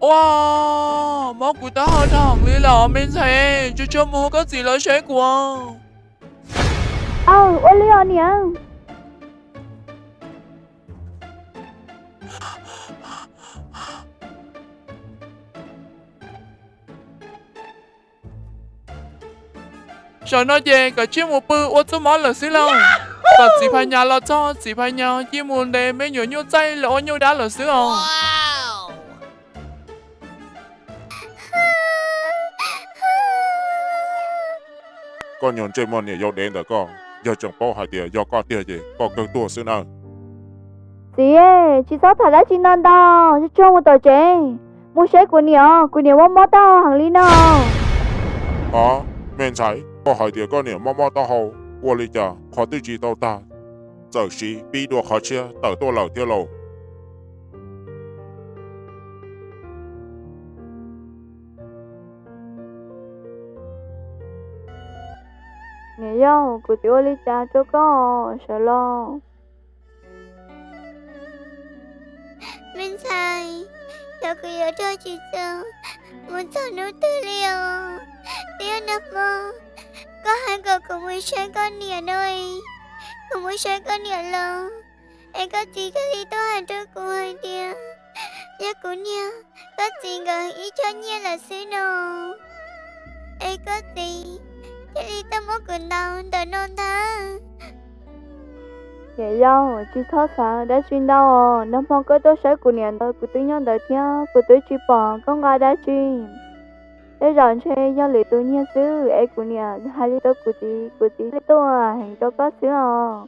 Ua, mob kuv taub hau dhau heev li los me ntxhais, tsuag tsuag mus hu koj txiv los saib kuv. Aw, ua li os niam. Zaum no ces koj cia li mus pw ua txuj mob lawm xwb lauj. Kom txiv Phas Nyas los txog, txiv Phas Nyas cia li mus ntes me nyuam nyuj txaij los ua nyuj dab lawm xwb os. Koj niag ntsej muag niam yau dev ntawm koj, yog tseem paub hais tias yog koj tiag ces koj kawg tuag xwb na. Txiv, tsis txhob tham dab tsi ntau ntau, tsuag tsuag mus tom tsev, mus saib kuv niam, kuv niam mob mob taub hau heev li no. Os, me ntxhais, koj hais tias koj niam mob mob taub hau, ua li cas qhov twb tsis tau tag, txawm siv pib dua qhov tshiab tawm tuaj lawm thiab lauj? Niam yau, kuv txiv ua li cas rau koj sawv los? Me ntxhais, yog kuv yuav rau tsis txog mus txog hnub twg li os. Twb yog nag hmo koj hais kom kuv mus saib koj niam no, kuv mus saib koj niam los, es koj txiv thiaj li tuaj hais rau kuv hais tias yog kuv niam, koj txiv nkawd ib co nyiaj lawm xwb no, es koj txiv thiaj li tuaj muab kuv ntaus ntawm no ntag. Niam yau, tsis txhob xav dab tsi ntau os. Nag hmo koj tuaj saib kuv niam ntawd kuv twb nyob ntawd thiab kuv twb tsis pom koj nqa dab tsi. Tej zaum ntshe yog lwm tus nyiag xwb es kuv niam hais li rau kuv txiv, kuv txiv thiaj tuaj heev rau koj xwb os.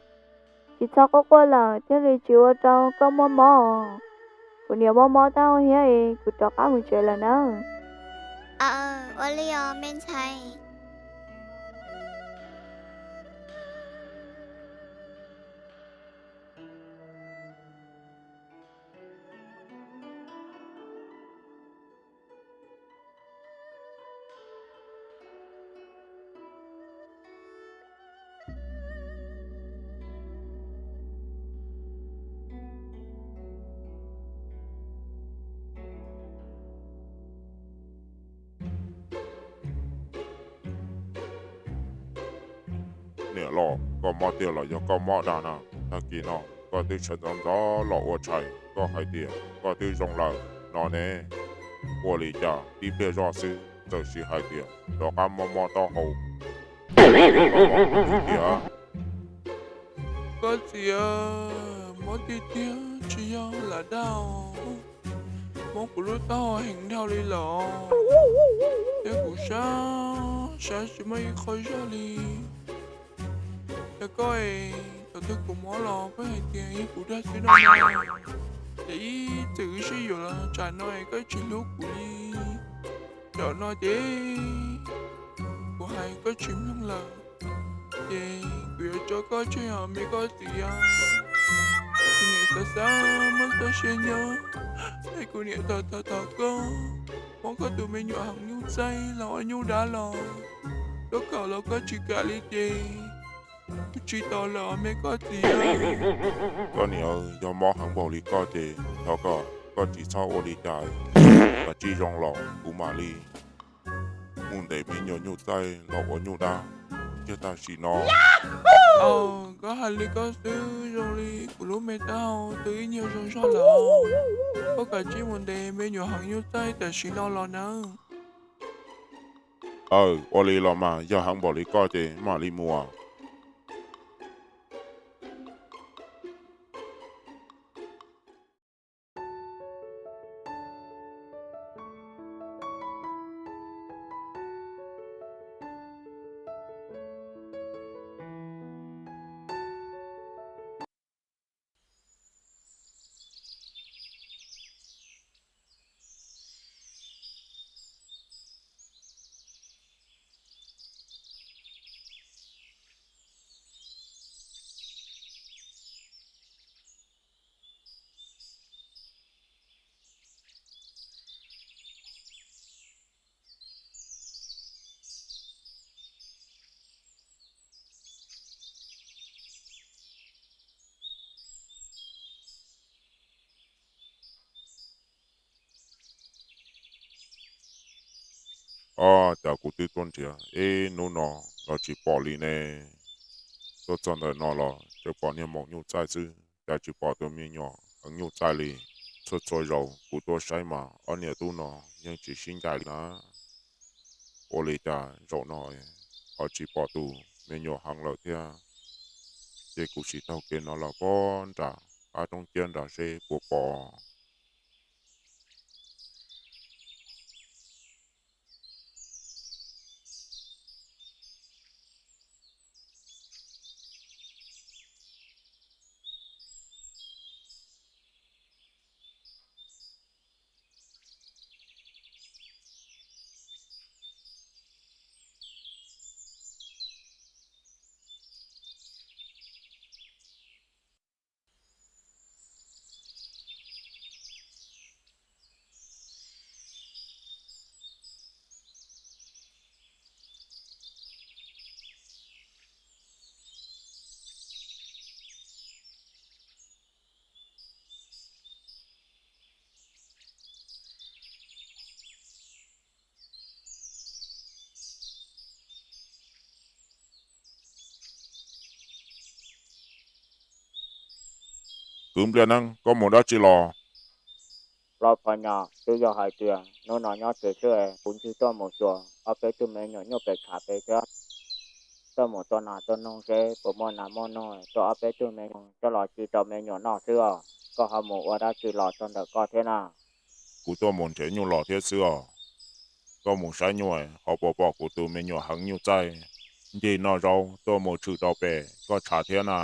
Tsis txhob quaj quaj lawm thiaj li tsis ua rau koj mob mob os. Kuv niam mob mob tau thiab es kuv rov qab mus tsev lawm nawb. Aw, ua li os me ntxhais. Niam los, koj mob tiag los yog koj mob dag na? Tag kis no koj twb sawv ntxov ntxov los ua tshais, koj hais tias koj twb zoo lawm no ne. Ua li cas tib pliag zoj xwb txawm sis hais tias rov qab mob mob taub hau tiag? Koj txiv, mob tiag tiag tsis yog lam dag, mob kuv lub taub hau heev dhau li lawm, thiab kuv sab sab tsis muaj ib qho zog li. Yog koj es thaum twg kuv mob los koj hais tias yog kuv dag xwb no na. Ces ib txwm wb sib yuav los tsam no es koj tsis hlub kuv li. Zaum no ces kuv hais koj tsis mloog lawm, ces kuv yuav tso koj tseg os me koj txiv. Kuv niam xav xav muab txoj sia nyob, es kuv niam thov thov koj muab koj tus me nyuam heev nyuj txaij los ua nyuj dab los, koj kam los koj tsis kam li ces kuv tsis tos lawm os me koj txiv. Koj niam, yog mob heev npaum li koj ces thov kom koj tsis txhob ua li cas, kom tsis zoo los kuv mam li mus ntes me nyuam nyuj txaij los ua nyuj dab kiag tam sim no. Aw, koj hais li koj xwb zoo li kuv lub me taub hau twb ib nyuag zoo zog lawm. Koj kav tsij mus ntes me nyuam heev nyuj txaij tam sim no los nawb. Aw, ua li los mas, yog heev npaum li koj ces mam li mus. Ob, cas kuv twb tuaj nrhiav ib hnub no los tsis pom li ne. Tuaj txog ntawm no los tsuas pom niag maum nyuj txaij xwb, cas tsis pom tus me nyuam heev nyuj txaij li. Txhua txhua zaus kuv tuaj saib mas ob niam tub no yeej tsis sib ncaim li na. Ua li cas zaum no ho tsis pom tus me nyuam heev lawm thiab? Ces kuv sim taug kev no los puag nram qab roob ciab nram seb puas pom. Kwv Npliaj Neeb, koj mus dab tsi los? Hlob Phas Nyas, twb yog hais tias hnub no nyob tsev xwb es kuv ncig tuaj mus xyuas ob peb tug me nyuam nyuj pem tshav pem thiab. Tuaj mus tua nas tua noog seb puas muaj nas muaj noog tuaj ob peb tug me nyuam coj los ci rau me nyuam noj xwb os. Koj ho mus ua dab tsi los txog ntawm koj thiab na? Kuv tuaj mus nrhiav nyuj los thiab xwb os. Koj mus saib nyuj ho puas pom kuv tus me nyuam heev nyuj txaij ncig noj zaub tuaj mus tshwm rau pem koj tshav thiab na?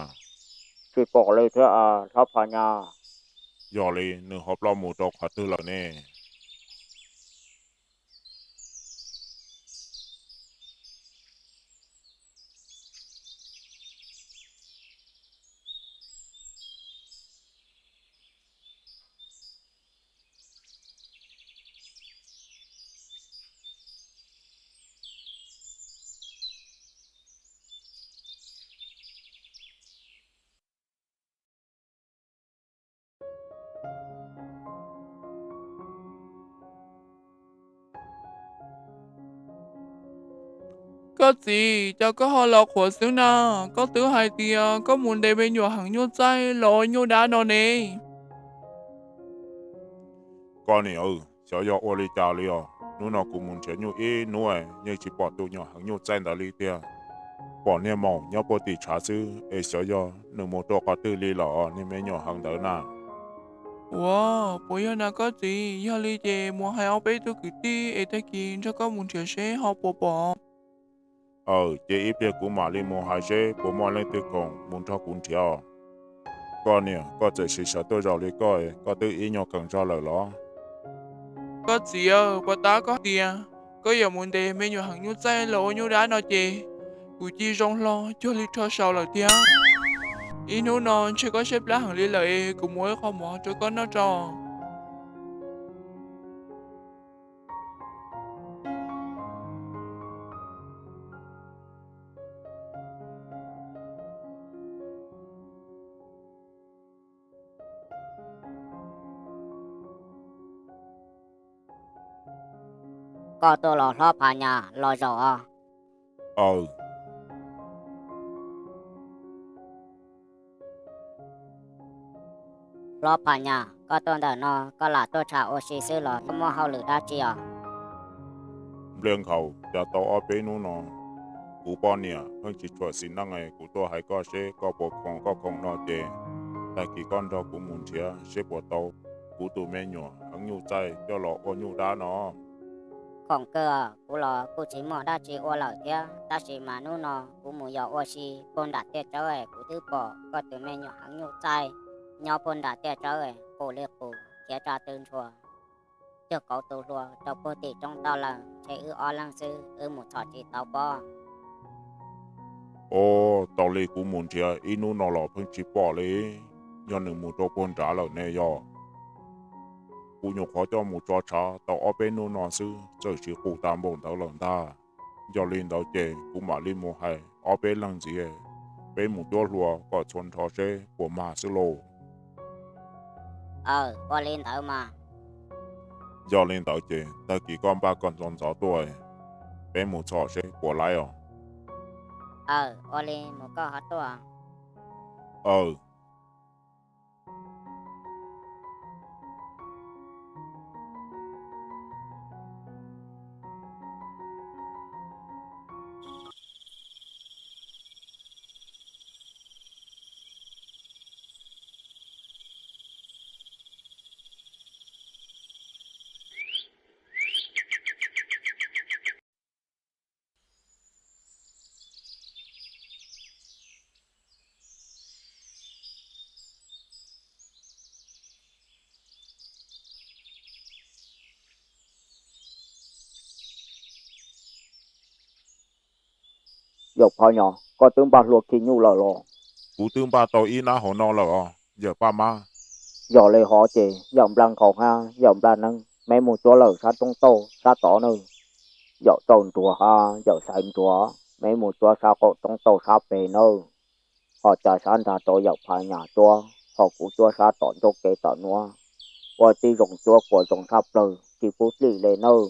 Tsis pom li thiab hlob Phas Nyas. Yog li nws ho ploj mus rau qhov twg lawm ne? Koj txiv, cas koj ho los qhuav xwb na? Koj twb hais tias koj mus ntes me nyuam heev nyuj txaij los ua nyuj dab no ne. Koj niam, xyov yog ua li cas li os, hnub no kuv mus nrhiav nyuj ib hnub yeej tsis pom tus nyuam heev nyuj txaij ntawd li tiag. Pom niag maum nyob puag tim tshav xwb es xyov yog nws mus rau qhov twg li lawm niag me nyuam heev ntawd na. Ua, puas yog na koj txiv? Yog li ces mus hais ob peb tug kwv tij es tag kis nrog koj mus nrhiav seb ho puas pom. Aw, ces ib pliag kuv mam li mus hais seb puas muaj leej twg khoom mus nrog kuv nrhiav os. Koj niam, koj txawm siv sawv tuaj zaum li koj, koj twb ib nyuag kheev zog lawm los? Koj txiv, puas tab koj tias koj yuav mus ntes me nyuam heev nyuj txaij los ua nyuj dab no ces kuv cia zoo hlo cuag li rho saud lawm thiab. Ib hnub no ntshe koj siab plab heev li lawm es kuv mus ua ib qho mov rau koj noj tso. Koj tuaj los hlob Phas Nyas los zaum os? Aw. Hlob Phas Nyas, koj tuaj ntawm no koj lam tuaj tsham ua si xwb los koj muaj hauj lwm dab tsi os? Npliaj Nkhaus, cas tau ob peb hnub no kuv poj niam pheej tsis tshua xis neej, kuv tuaj hais koj seb koj puas khoom, koj khoom no ces tag kis koj nrog kuv mus nrhiav seb puas tau kuv tus me nyuam heev nyuj txaij coj los ua nyuj dab no. Khoom kawg, kuv los kuj tsis muaj dab tsi ua lawm thiab, tab sis mas hnub no kuv mus yos ua si puag nram tiaj tsawb, kuv twb pom koj tus me nyuam heev nyuj txaij nyob puag nram tiaj tsawb, qus li qus khiav tsa tw ntshua, cuag kauv tu hlua rau puag tim roob toj lawm, ntshe wb ob leeg xwb wb mus txhom tsis tau pob. Os, tau li kuv mus nrhiav ib hnub no los pheej tsis pom li, yog nws mus rau puag nrad lawm ne yog? Kuv nyuam qhuav coj mus tso tshav tau ob peb hnub no xwb txawm sis qus tas npaum ntawd lawm ntag. Yog li ntawd ces kuv mam li mus hais ob peb leeg ntxiv, peb mus cuab hlua kom txhua nrho seb puas mag xwb lauj. Aw, ua li ntawd mas. Yog li ntawd ces tag kis koj npaj koj ntxov ntxov tuaj, peb mus txhom seb puas laib os. Aw, ua li mus koj ho tuaj. Aw. Yawm Phas Nyas, koj twb npaj hlua khi nyuj lawm los? Kuv twb npaj tau ib nab hauv no lawm os yawm Paj Mab. Yog li hov ces yawm Nplaj Nkhaus hab yawm Nplaj Neeb, meb mus cuab lawm sab roob tauj sab tod nawb. Yawm Txauj Ntsuag hab yawm Xaiv Ntsuag, meb mus cuab sab qaum roob tauj sab pem nawb. Ho cas sab nrag rau yawm Phas Nyas cuab, ho kuv cuab sab tom ncauj kev tom nuav, ua tib zoo cuab kuas zoo tshaj plawg tsis pub dlim le nawb.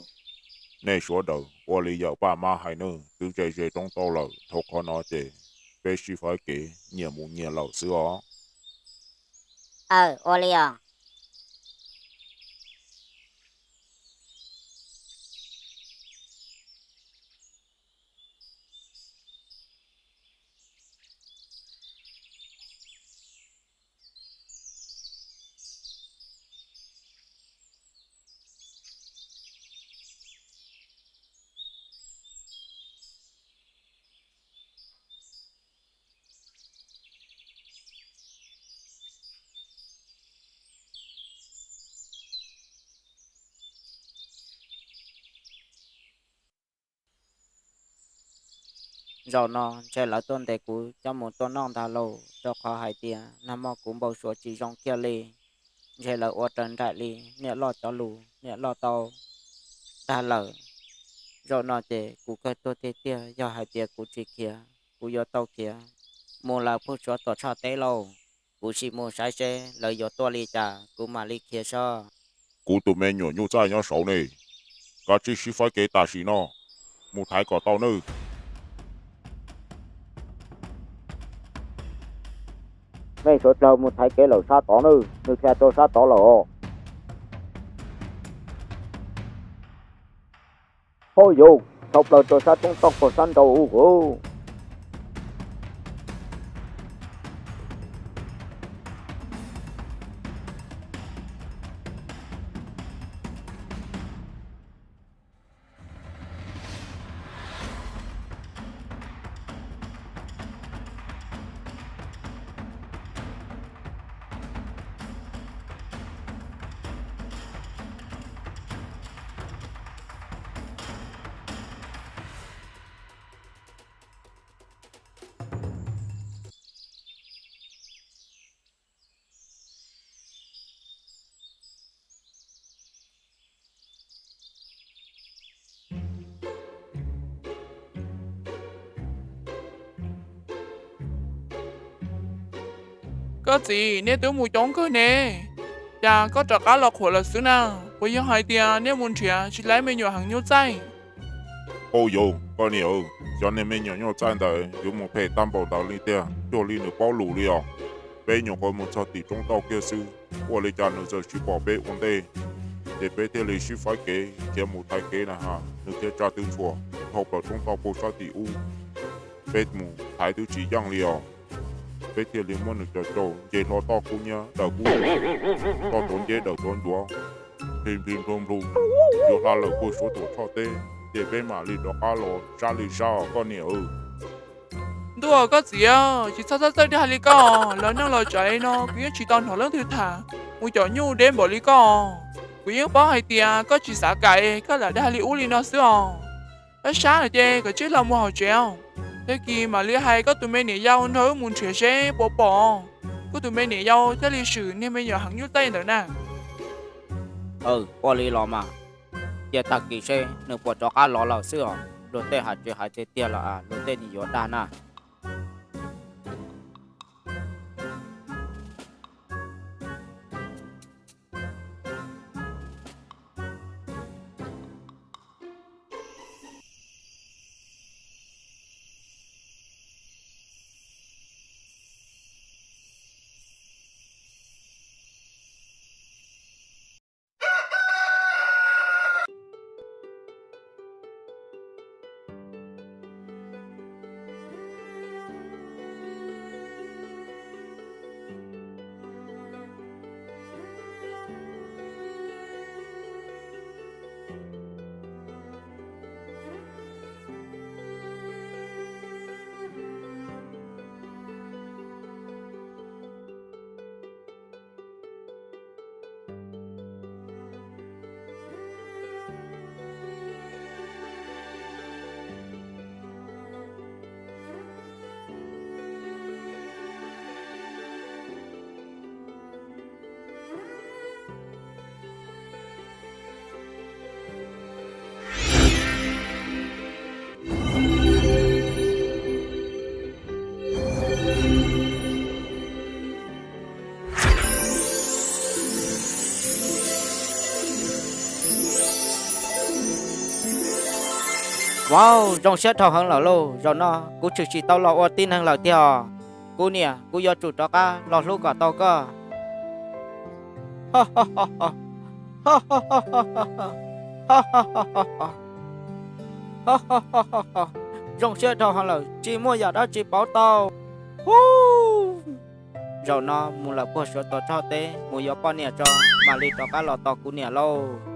Nej suav daws ua li yawm Paj Mab hais nawb, twb ze ze roob tauj lawm, dhau qhov no ces peb sib faib kev nyias mus nyias lawm xwb os. Aw, ua li os. Zaum no ntshe lawv tuaj ntes kuv coj mus tua noj ntag lauj, rau qhov hais tias nag hmo kuv npau suav tsis zoo kiag li. Ntshe lawv ua raws nraim li niam loj cov lus, niam loj tau dag lawm. Zaum no ces kuv kawg tuag tiag tiag, yog hais tias kuv tsis khiav, kuv yuav tau khiav mus lawv phub suav tuam tshoj teb lauj. Kuv sim mus saib seb lawv yuav tuaj li cas kuv mam li khiav soj. Kuv tus me nyuam nyuj txaij nyob saud ne, kav tsij sib faib kev tam sim no, mus thaiv kom tau nawb. Mej suav dlawg mus thaiv kev lawm sab tod nawb, nws dhia rau sab tod lawm os. Hauj yus, dhau plaws rau sab roob tauj puag sab nraud ub. Koj txiv, nej twb mus coob kawg ne, cas koj rov qab los qhuav lawm xwb na? Puas yog hais tias nej mus nrhiav tsis laib me nyuam heev nyuj txaij? Hauj yus, koj niam, xyov niag me nyuam nyuj txaij ntawd yuav mus phem tag npaum ntawd li tiag, cuag li nws paub lus li os. Peb nyuam qhuav mus txog tim roob tauj kiag xwb, ua li cas nws txawm tsis pom peb ua ntej, ces peb thiaj li sib faib kev khiav mus thaiv kev na has, nws thiaj tsa tw ntxhuas dhau plaws roob tauj puag sab tim ub. Peb mus thaiv twb tsis yeej li os, peb thiaj li muab nws cov caum nce hlo toj kub nyiab daws kub, toj tuav nceb daws tuav ncuav, nplig nplig nplug nplug, yuav hla lawm puag suav tuam tshoj teb, ces peb mam li rov qab los sab li sab os koj niam. Ntuj, koj txiv, tsis txhob txhawj txawj dag li koj. Los neej los tsav no kuv yeej tsis tau hnov leej twg tham mus caum nyuj deb npaum li koj. Kuv yeej paub hais tias koj tsis xav kam, koj lam dag li ub li no xwb os. Sab sab no ces koj tsij los mus hauv tsev, tag kis mam li hais koj tus me niam yau nrog wb mus nrhiav seb puas pom, koj tus me niam yau thiaj li swm niag me nyuam heev nyuj txaij ntawd na. Ua li los mas, cia tag kis seb nws puas rov qab los lawm xwb os. Luag tej hais tsis hais tiag tiag los luag tej nim yuav dag na. Au, zoo siab dhau heev lawm lauj, zaum no kuv tshwm sim tau los ua tib neeg lawm tiag. Kuv niam, kuv yuav tsum rov qab los hlub kom tau koj. Zoo siab dhau heev lawm, tsis muaj yam dab tsi pauv tau. Hub, zaum no mus lawm puag Suav Tuam Tshoj teb mus yuav poj niam tso, mam li rov qab los tos kuv niam lauj.